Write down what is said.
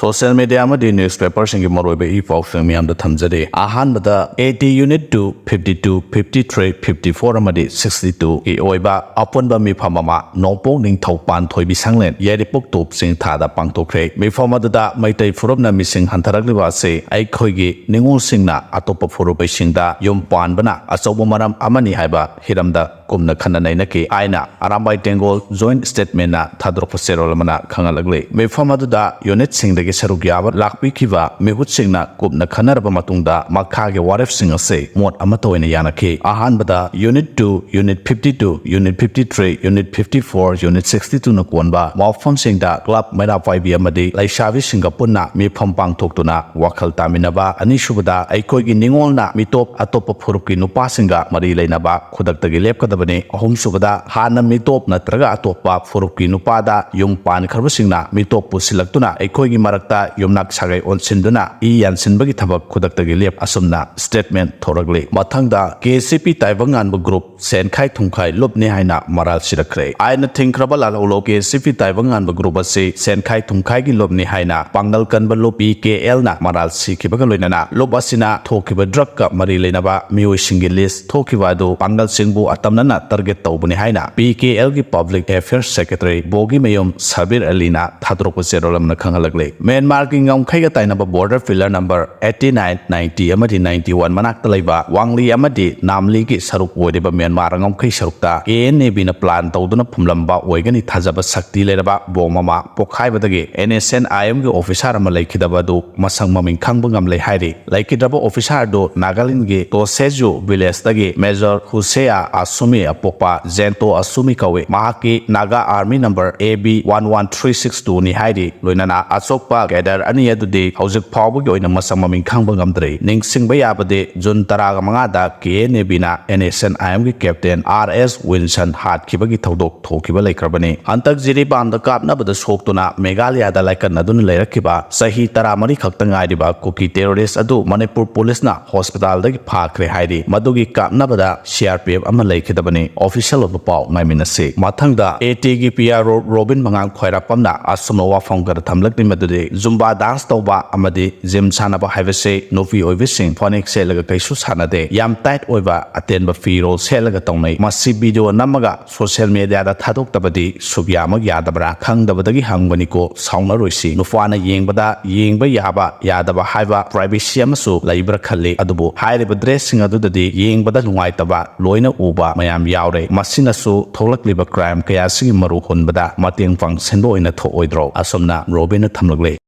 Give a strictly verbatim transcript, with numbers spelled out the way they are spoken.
Social media ꯑꯃꯗꯤ newspaperꯁꯤꯡꯒꯤ ꯃꯔꯨꯑꯣꯏꯕ E ꯄꯥꯎꯁꯤꯡ ꯃꯤꯌꯥꯝꯗ ꯊꯝꯖꯔꯤ꯫ ꯑꯍꯥꯟꯕꯗ, AT Unit two, fifty two, fifty three, fifty four ꯑꯃꯗꯤ sixty twoꯒꯤ ꯑꯣꯏꯕ ꯑꯄꯨꯟꯕ ꯃꯤꯐꯝ ꯑꯃ ꯅꯣꯡꯄꯣꯛ ꯅꯤꯡꯊꯧ ꯄꯥꯟꯊꯣꯏꯕꯤ ꯁꯪꯂꯦꯟ ꯌꯥꯏꯔꯤꯄꯣꯛ ꯇꯣꯞ ꯆꯤꯡꯊꯥꯗ ꯄꯥꯡꯊꯣꯛꯈ꯭ꯔꯦ꯫ ꯃꯤꯐꯝ ꯑꯗꯨꯗ ꯃꯩꯇꯩ ꯐꯨꯔꯨꯞꯅ ꯃꯤꯁꯤꯡ ꯍꯟꯊꯔꯛꯂꯤꯕ ꯑꯁꯤ ꯑꯩꯈꯣꯏꯒꯤ ꯅꯤꯉꯣꯜꯁꯤꯡꯅ ꯑꯇꯣꯞꯄ ꯐꯨꯔꯨꯞꯁꯤꯡꯗ ꯌꯨꯝ ꯄꯥꯟꯕꯅ ꯑꯆꯧꯕ ꯃꯔꯝ ꯑꯃꯅꯤ ꯍꯥꯏꯕ ꯍꯤꯔꯝꯗ ꯀꯨꯞꯅ ꯈꯟꯅ ꯅꯩꯅꯈꯤ ꯍꯥꯏꯅ ꯑꯔꯥꯝꯕꯥꯏ ꯇꯦꯡꯒꯣꯜ joint statementꯅ ꯊꯥꯗꯣꯔꯛꯄ ꯆꯦꯔꯣꯜ ꯑꯃꯅ ꯈꯪꯍꯜꯂꯛꯂꯤ꯫ ꯃꯤꯐꯝ ꯑꯗꯨꯗ unitꯁꯤꯡꯗꯒꯤ ꯁꯔꯨꯛ ꯌꯥꯕ ꯂꯥꯛꯄꯤꯈꯤꯕ ꯃꯤꯍꯨꯠꯁꯤꯡꯅ ꯀꯨꯞꯅ ꯈꯟꯅꯔꯕ ꯃꯇꯨꯡꯗ ꯃꯈꯥꯒꯤ ꯋꯥꯔꯦꯞꯁꯤꯡ ꯑꯁꯤ ꯃꯣꯠ ꯑꯃꯠꯇ ꯑꯣꯏꯅ ꯌꯥꯅꯈꯤ꯫ ꯑꯍꯥꯟꯕꯗ, Unit two, Unit fifty two, Unit fifty three, Unit fifty four, Unit sixty twoꯅ ꯀꯣꯟꯕ ꯃꯐꯝꯁꯤꯡꯗ club, ꯃꯩꯔꯥ ꯄꯥꯏꯕꯤ ꯑꯃꯗꯤ ꯂꯩꯁꯥꯕꯤꯁꯤꯡꯒ ꯄꯨꯟꯅ ꯃꯤꯐꯝ ꯄꯥꯡꯊꯣꯛꯇꯨꯅ ꯋꯥꯈꯜ ꯇꯥꯃꯤꯟꯅꯕ꯫ ꯑꯅꯤꯁꯨꯕꯗ, ꯑꯩꯈꯣꯏꯒꯤ ꯅꯤꯉꯣꯜꯅ ꯃꯤꯇꯣꯞ ꯑꯇꯣꯞꯄ ꯐꯨꯔꯨꯞꯀꯤ ꯅꯨꯄꯥꯁꯤꯡꯒ ꯃꯔꯤ ꯂꯩꯅꯕ ꯈꯨꯗꯛꯇꯒꯤ ꯂꯦꯞꯀꯗꯕꯅꯤ꯫ ꯑꯍꯨꯝꯁꯨꯕꯗ, ꯍꯥꯟꯅ ꯃꯤꯇꯣꯞ ꯅꯠꯇ꯭ꯔꯒ ꯑꯇꯣꯞꯄ ꯐꯨꯔꯨꯞꯀꯤ ꯅꯨꯄꯥꯗ ꯌꯨꯝ ꯄꯥꯟꯈ꯭ꯔꯕꯁꯤꯡꯅ ꯃꯤꯇꯣꯞ ꯄꯨꯁꯤꯜꯂꯛꯇꯨꯅ ꯑꯩꯈꯣꯏꯒꯤ ꯃꯔꯛꯇ ꯌꯨꯝꯅꯥꯛ ꯁꯥꯒꯩ ꯑꯣꯟꯁꯤꯟꯗꯨꯅ ꯏ ꯌꯥꯟꯁꯤꯟꯕꯒꯤ ꯊꯕꯛ ꯈꯨꯗꯛꯇꯒꯤ ꯂꯦꯞ ꯑꯁꯨꯝꯅ statement ꯊꯣꯔꯛꯂꯤ꯫ ꯃꯊꯪꯗ, KCP ꯇꯥꯏꯕꯪꯉꯥꯟꯕ group ꯁꯦꯟꯈꯥꯏ ꯊꯨꯝꯈꯥꯏ ꯂꯨꯞꯅꯤ ꯍꯥꯏꯅ ꯃꯔꯥꯜ ꯁꯤꯔꯛꯈ꯭ꯔꯦ꯫ ꯑꯥꯏꯟꯅ ꯊꯤꯡꯈ꯭ꯔꯕ ꯂꯥꯜꯍꯧꯂꯨꯞ KCP ꯇꯥꯏꯕꯪꯉꯥꯟꯕ group ꯑꯁꯤ ꯁꯦꯟꯈꯥꯏ ꯊꯨꯝꯈꯥꯏꯒꯤ ꯂꯨꯞꯅꯤ ꯍꯥꯏꯅ ꯄꯥꯡꯒꯜ ꯀꯟꯕ ꯂꯨꯞ PKLꯅ ꯃꯔꯥꯜ ꯁꯤꯈꯤꯕꯒ ꯂꯣꯏꯅꯅ ꯂꯨꯞ ꯑꯁꯤꯅ ꯊꯣꯛꯈꯤꯕ drugꯀ ꯃꯔꯤ ꯂꯩꯅꯕ ꯃꯤꯑꯣꯏꯁꯤꯡꯒꯤ list ꯊꯣꯛꯈꯤꯕ ꯑꯗꯨ ꯄꯥꯡꯒꯜꯁꯤꯡꯕꯨ ꯑꯇꯝꯅꯅ target ꯇꯧꯕꯅꯤ ꯍꯥꯏꯅ PKLꯒꯤ Public Affairs Secretary ꯕꯣꯒꯤꯃꯌꯨꯝ ꯁꯕꯤꯔ ꯑꯂꯤꯅ ꯊꯥꯗꯣꯔꯛꯄ ꯆꯦꯔꯣꯜ ꯑꯃꯅ ꯈꯪꯍꯜꯂꯛꯂꯤ꯫ ꯃ꯭ꯌꯥꯟꯃꯥꯔꯒꯤ ꯉꯝꯈꯩꯒ ꯇꯥꯏꯅꯕ border pillar number eighty nine, ninety ꯑꯃꯗꯤ ninety one ꯃꯅꯥꯛꯇ ꯂꯩꯕ ꯋꯥꯡꯂꯤ ꯑꯃꯗꯤ ꯅꯥꯝꯂꯤꯒꯤ ꯁꯔꯨꯛ ꯑꯣꯏꯔꯤꯕ ꯃ꯭ꯌꯥꯟꯃꯥꯔ ꯉꯝꯈꯩ ꯁꯔꯨꯛꯇ KNABꯅ plan ꯇꯧꯗꯨꯅ ꯐꯨꯝꯂꯝꯕ ꯑꯣꯏꯒꯅꯤ ꯊꯥꯖꯕ ꯁꯛꯇꯤ ꯂꯩꯔꯕ bomb ꯑꯃ ꯄꯣꯈꯥꯏꯕꯗꯒꯤ NSNIMꯒꯤ officer ꯑꯃ ꯂꯩꯈꯤꯗꯕ ꯑꯗꯨ ꯃꯁꯛ ꯃꯃꯤꯡ ꯈꯪꯕ ꯉꯝꯂꯦ ꯍꯥꯏꯔꯤ꯫ ꯂꯩꯈꯤꯗ꯭ꯔꯕ officer ꯑꯗꯨ ꯅꯥꯒꯥꯂꯦꯟꯗꯒꯤ ꯇꯣꯁꯦꯖꯨ villageꯇꯒꯤ Major ꯍꯨꯁꯦꯌꯥ ꯑꯁꯨꯃꯤ ꯑꯄꯣꯛꯄ ꯖꯦꯟꯇꯣ ꯑꯁꯨꯃꯤ ꯀꯧꯏ꯫ ꯃꯍꯥꯛꯀꯤ Naga Army number A B one one three six twoꯅꯤ ꯍꯥꯏꯔꯤ꯫ ꯂꯣꯏꯅꯅ ꯑꯁꯣꯛꯄ cadre ꯑꯅꯤ ꯑꯗꯨꯗꯤ ꯍꯧꯖꯤꯛ ꯐꯥꯎꯕꯒꯤ ꯑꯣꯏꯅ ꯃꯁꯛ ꯃꯃꯤꯡ ꯈꯪꯕ ꯉꯝꯗ꯭ꯔꯤ꯫ ꯅꯤꯡꯁꯤꯡꯕ ꯌꯥꯕꯗꯤ, June ꯇꯔꯥꯒ ꯃꯉꯥꯗ KNABꯅ NSNIMꯒꯤ captain R S Wilson ꯍꯥꯠꯈꯤꯕꯒꯤ ꯊꯧꯗꯣꯛ ꯊꯣꯛꯈꯤꯕ ꯂꯩꯈ꯭ꯔꯕꯅꯤ꯫ ꯍꯟꯗꯛ ꯖꯤꯔꯤꯕꯥꯝꯗ ꯀꯥꯞꯅꯕꯗ ꯁꯣꯛꯇꯨꯅ ꯃꯦꯘꯥꯂꯌꯥꯗ ꯂꯥꯏꯀꯠꯅꯗꯨꯅ ꯂꯩꯔꯛꯈꯤꯕ ꯆꯍꯤ ꯇꯔꯥꯃꯔꯤ ꯈꯛꯇ ꯉꯥꯏꯔꯤꯕ ꯀꯨꯀꯤ terrorist ꯑꯗꯨ ꯃꯅꯤꯄꯨꯔ policeꯅ hospitalꯗꯒꯤ ꯐꯥꯈ꯭ꯔꯦ ꯍꯥꯏꯔꯤ꯫ ꯃꯗꯨꯒꯤ ꯀꯥꯞꯅꯕꯗ CRPF ꯑꯃ ꯂꯩꯈꯤꯗꯕ ꯕꯅꯤ꯫ ꯑꯣꯐꯤꯁꯤꯌꯦꯜ ꯑꯣꯏꯕ ꯄꯥꯎ ꯉꯥꯏꯃꯤꯟꯅꯁꯤ꯫ ꯃꯊꯪꯗ ꯑꯦ ꯇꯤꯒꯤ ꯄꯤ ꯑꯥꯔ ꯑꯣ ꯔꯣꯕꯤꯟ ꯃꯉꯥꯡ ꯈ꯭ꯋꯥꯏꯔꯥꯛꯄꯝꯅ ꯑꯁꯨꯝꯕ ꯋꯥꯐꯝ ꯈꯔ ꯊꯝꯂꯛꯂꯤ, ꯃꯗꯨꯗꯤ ꯖꯨꯝꯕꯥ ꯗꯥꯟꯁ ꯇꯧꯕ ꯑꯃꯗꯤ ꯖꯤꯝ ꯁꯥꯟꯅꯕ ꯍꯥꯏꯕꯁꯤ ꯅꯨꯄꯤ ꯑꯣꯏꯕꯁꯤꯡ ꯐꯅꯦꯛ ꯁꯦꯠꯂꯒ ꯀꯩꯁꯨ ꯁꯥꯟꯅꯗꯦ, ꯌꯥꯝ ꯇꯥꯏꯠ ꯑꯣꯏꯕ ꯑꯇꯦꯟꯕ ꯐꯤꯔꯣꯜ ꯁꯦꯠꯂꯒ ꯇꯧꯅꯩ꯫ ꯃꯁꯤ ꯚꯤꯗꯤꯑꯣ ꯅꯝꯃꯒ ꯁꯣꯁꯤꯌꯦꯜ ꯃꯦꯗꯤꯌꯥꯗ ꯊꯥꯗꯣꯛꯇꯕꯗꯤ ꯁꯨꯛꯌꯥꯃꯛ ꯌꯥꯗꯕ꯭ꯔꯥ? ꯈꯪꯗꯕꯗꯒꯤ ꯍꯪꯕꯅꯤꯀꯣ, ꯁꯥꯎꯅꯔꯣꯏꯁꯤ꯫ ꯅꯨꯄꯥꯅ ꯌꯦꯡꯕꯗ ꯌꯦꯡꯕ ꯌꯥꯕ ꯌꯥꯗꯕ ꯍꯥꯏꯕ ꯄ꯭ꯔꯥꯏꯚꯦꯁꯤ ꯑꯃꯁꯨ ꯂꯩꯕ꯭ꯔꯥ ꯈꯜꯂꯤ, ꯑꯗꯨꯕꯨ ꯍꯥꯏꯔꯤꯕ ꯗ꯭ꯔꯦꯁꯁꯤꯡ ꯑꯗꯨꯗꯗꯤ ꯌꯦꯡꯕꯗ ꯅꯨꯡꯉꯥꯏꯇꯕ ꯂꯣꯏꯅ ꯎꯕ ꯃꯌꯥꯝ ꯌꯥꯎꯔꯦ꯫ ꯃꯁꯤꯅꯁꯨ ꯊꯣꯛꯂꯛꯂꯤꯕ ꯀ꯭ꯔꯥꯏꯝ ꯀꯌꯥꯁꯤꯒꯤ ꯃꯔꯨ ꯍꯨꯟꯕꯗ ꯃꯇꯦꯡ ꯄꯥꯡꯁꯤꯟꯕ ꯑꯣꯏꯅ ꯊꯣꯛꯑꯣꯏꯗ꯭ꯔꯣ? ꯑꯁꯨꯝꯅ ꯔꯣꯕꯤꯟꯅ ꯊꯝꯂꯛꯂꯦ꯫